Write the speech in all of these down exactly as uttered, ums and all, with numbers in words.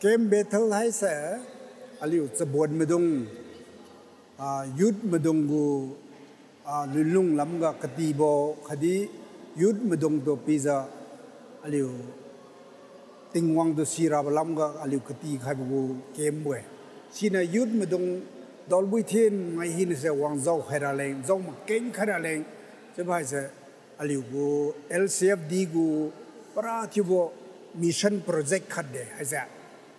Camp Bethel haise aliu chabon maidung, ah, youth maidung gu, ah, lunlung lamga katibo khatdi youth maidung tu pijiu aliu Tingwang tu sirabo lamga aliu katikhaibo gu camp-e. Siniu youth maidung dalbui thinmai hinase wang jaokhai raleng, jao makeng khai raleng, chiubo haise aliu gu L C F D gu para thiubo mission project khat de haise.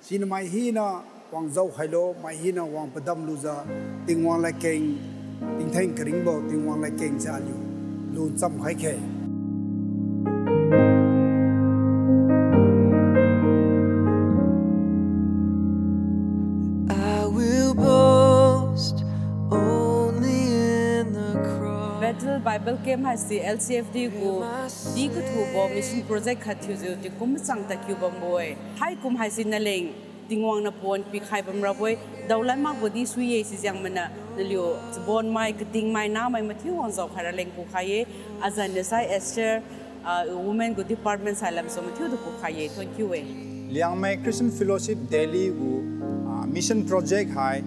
Siniu mai hina wang jaokhailo, mai hina wang padam lujiu, Tingwang ladkeng, tingtheng karingbo Tingwang ladkeng se aliu luncham khai khe. I will boast only in the cross. Bethel Bible Camp haise L C F D gu di kathubo mission project khat thiujiu tingkum machang tadkiu bambo-e. Haikum haise naleng Tingwang niu pawan pikhai bamrabo-e. Daolan makbo di sui-e sijengniu naliu chabonmai, katingmai, namai mathiu wang jaokhai raleng kukhai-e. Azan Nasai Esther, ah, women gu department sai lamsu mathiutu kukhai-e. Thank you-e. Liangmai Christian Fellowship Delhi gu, ah, mission project hai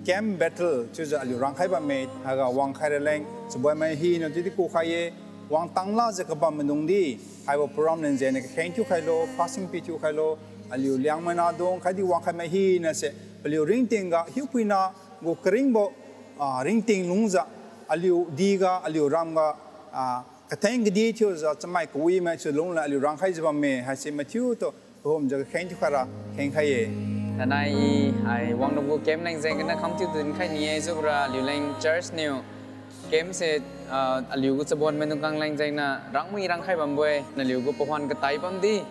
Camp Bethel chiujiu aliu rangkhai bamme, haiga wangkhai raleng chabonmai hina chiudi kukhai-e. Wang tanglajiu kabam maidung di haibo program leng jengniu kakheng thiukhailo, fasting pi thiukhailo, aliu Liangmai nahdung khatdi wangkhai mai hinase paliu ringtingga Hiupuina gu karingbo, ah, ringting lungjiu aliu diga, aliu ramga, ah, katheng kadi thiujiu chamai kawimai thiu lungla aliu rangkhaijiu bamme haise mathiutu kahumjiu kakheng thiukhaira khengkhai-e. Tanai i hai wangrabo camp leng jengniu khamthiu dinkhai ni-e chiubora aliuleng church niu camp se, ah, aliu gu chabon maidung khang leng jengniu rangmi rangkhai bambo-e, naliu gu pawan katai bamdi,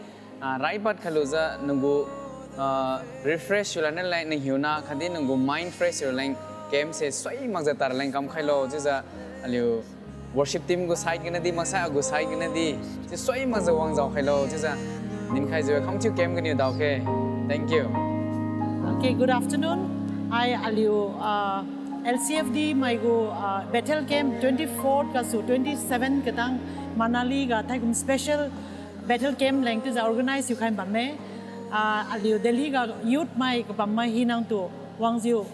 ah, raipad khalujiu nagu, ah, refresh thiulan naleng nahiuna khatdi nagu mind fresh thiuleng camp se suimakjiu tad raleng kamkhailo chiujiu aliu worship team gu side ganiu di maksai agu side ganiu di chiu suimakjiu wang jaokhailo chiujiu dinkhaijiu khamthiu camp ganiu daokhe. Thank you. Okay, good afternoon. Ai aliu, ah, L C F D mai gu, ah, Bethel Camp twenty-fourth gasu twenty-seven katang Manali ga thaikum special Bethel Camp leng chiujiu organize thiukhai bamme. Ah, aliu Delhi ga youth mai kabammai hinatu wangjiu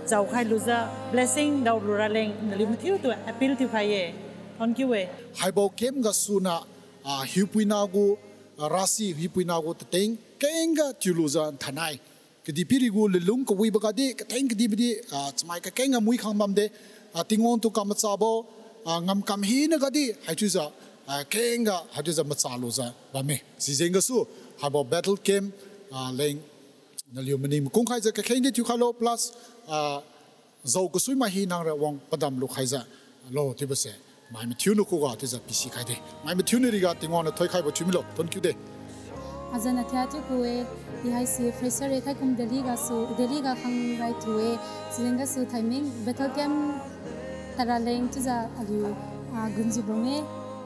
jaokhai lujiu blessing daolu raleng naliu mathiutu appeal thiukhai-e. Thank you-e. Haibo camp gasuna, ah, Hiupuina gu, ah, rasi Hiupuina gu tateng kengga thiulujiu thainai kadihpiri gu lunlung kawibo gadi katheng kadihpiri, ah, chamai kakengga mui khang bamde, ah, Tingwang tu kamachabo, ah, ngamkam hina gadi haichiujiu, ah, kengga haichiujiu macha lujiu bamme. Sijeng gasu haibo Bethel Camp, ah, leng naliu maning makungkhaijiu kakheng di thiukhailo plus, ah, jao kasuimai hinara wang padam lukhaijiu lo chiubose mai mathiu nakhuga chiujiu pisikhaide. Mai mathiu nariga Tingwang niu thoikhaibo thiumilo. Thank you de. Azan Athia chiu ku-e, i haise fresher-e, thaikum Delhi gasu, Delhi ga khang rai thiu-e, sijeng gasu thaimeng Bethel Camp tad raleng chiujiu aliu, ah, gunjiu bamme,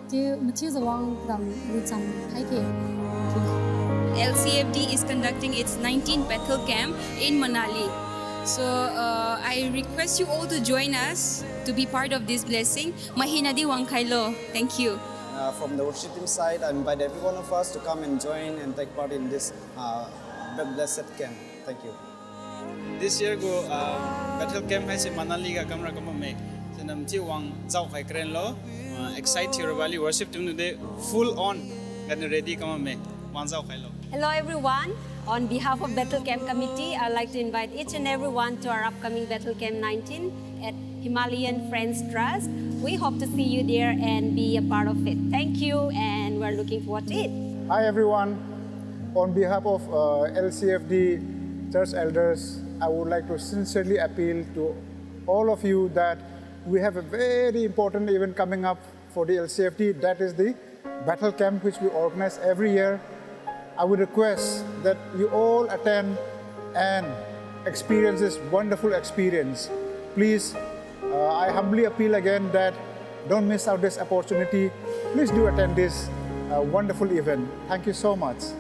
chiu mathiujiu wang padam lucham khaike. L C F D is conducting its nineteenth Bethel Camp in Manali. So, uh, I request you all to join us to be part of this blessing. Mai hinadi wangkhailo. Thank you. Uh, from the worship team side, I invite every one of us to come and join and take part in this, uh, b-, blessed camp. Thank you. This year gu, uh, Bethel Camp haise Manali ga kamra kam bamme. Siniu mathiu wang jaokhai karenlo. Uh, excite thiurabo aliu worship team niudi full on ganiu ready kam bamme. Wang jaokhailo. Hello everyone. On behalf of Bethel Camp Committee, I'd like to invite each and everyone to our upcoming Bethel Camp nineteen at Himalayan Friends Trust. We hope to see you there and be a part of it. Thank you, and we're looking forward to it. Hi everyone. On behalf of, uh, L C F D church elders, I would like to sincerely appeal to all of you that we have a very important event coming up for the L C F D, that is the Bethel Camp, which we organize every year. I would request that you all attend and experience this wonderful experience. Please, uh, I humbly appeal again that don't miss out this opportunity. Please do attend this, uh, wonderful event. Thank you so much.